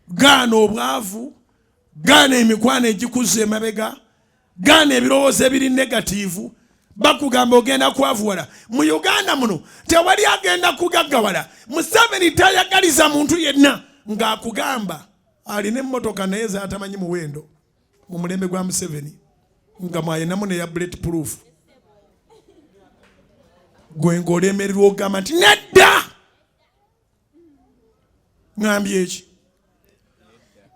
Gaana obwavu, gaana emikwano egikuzza emabega, gaana ebirowoozo ebiri negative. Bakugamba ogenda kwavuwala mu Uganda muno, tewali agenda kugaggawala. Museveni tayagaliza muntu yenna ng'akugamba alina emmotoka naye zatamanyi muwendo. Mu mulembe gwa Museveni nga mwayinamu neya bullet proof, gwe ng'olemererwa ogamba nti nedda. Ŋambye eki?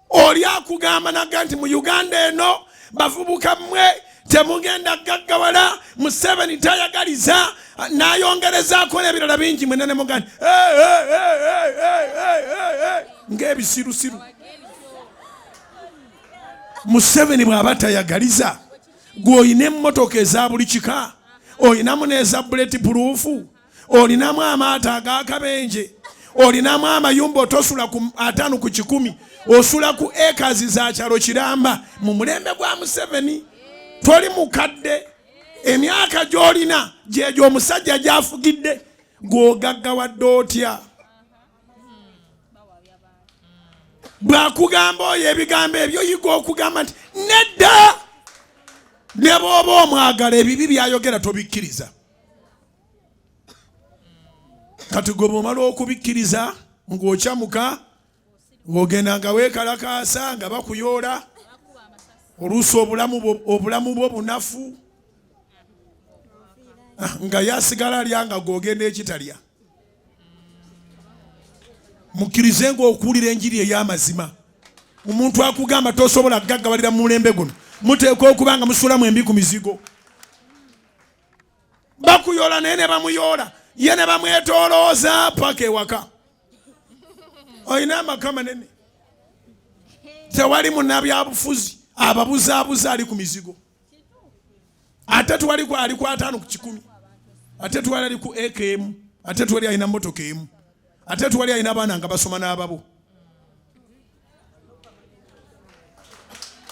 Oli akugamba naga nti mu Uganda eno bavubuka mmwe temugenda gaggawala, Museveni tayagaliza, n'ayongerezaako n'ebirala bingi, mwena ne muganda ng'ebisirusiru. Museveni bw'aba tayagaliza, gw'olina emmotoka eza buli kika, olinamu n'eza bullet proof, olinamu amaato ag'akabenje, olinamu amayumba, otosula ku 50 ku 100, osula ku ekazi za kyalo kiramba. Mu mulembe gwa Museveni toli mukadde, emyaka gy'olina gyegyo omusajja gy'afugidde, gw'ogaggawadde otya? Bw'akugamba oyo ebigambo ebyo, yiga okugamba nti nedda. Ne bw'oba omwagala, ebibi byayogera tobikkiriza. Kati gwe bw'omala okubikkiriza, ng'okyamuka, ng'ogenda nga weekalakaasa, nga bakuyoola, oluusi obulamu bwo bunafu. Ah, nga yasigala alya nga gw'ogenda ekitalya. Mukkirize ng'okuwulira enjiri ey'amazima. Omuntu akugamba tosobola kugaggawalira mu mulembe guno, muteekwa okuba nga musulamu embi ku mizigo. Bakuyoola naye ne bamuyoola ye ne bamwetoolooza paka ewaka. Olina amaka manene, tewali munnabyabufuzi ababuzaabuza ali ku mizigo, ate twali ali ku 50 ku 100, ate twali ali ku eka emu, ate twali alina motoka emu, ate twali alina abaana nga basoma n'ababo.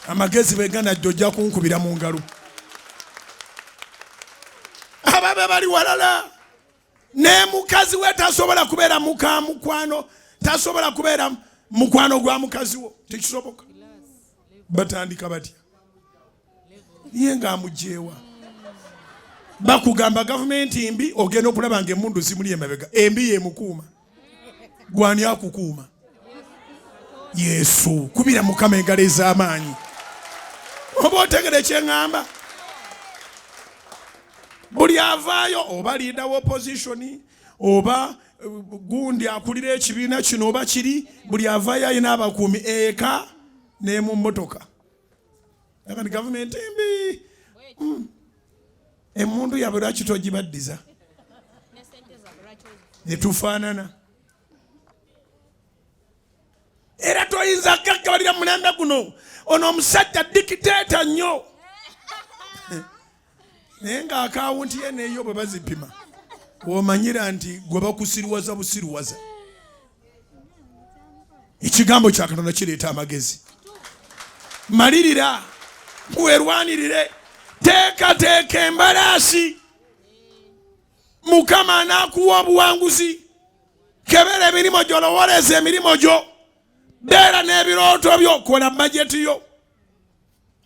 Amagezi bwe ganajja, ojja kunkubira mu ngalo. Ababe bali walala ne mukazi we tasobola kubeera muka mukwano, tasobola kubeera mukwano gwa mukazi wo, tekisoboka. Batandika batya ye ng'amugyewa? Bakugamba gavumenti mbi, ogenda okulaba nga emundu zimuli emabega. Embi yemukuuma, gwani akukuuma? Yesu. Kubira Mukama engalo ez'amaanyi oba otegere kyeŋŋamba. Buli avaayo, oba leader wa opposition, oba gundi akulira ekibiina kino oba kiri, buli avaayo alina abakuumi eka ne mu mmotoka. Akati gavumenti mbi. Emundu yabwe lwaki togibaddiza? Netufaanana era toyinza gaggabalira mulembe guno. Ono omusajja dictator nnyo, naye ng'akawunti ye neyo bwe bazipima, womanyira nti gwe bakusiriwaza busiriwaza. Ekigambo kya Katonda kireeta amagezi. Malirira, werwanirire, teekateeka embalaasi, Mukama anaakuwa obuwanguzi. Kebera emirimu gyo, lowoleza emirimu gyo, beera n'ebirooto byo, kola bajeti yo.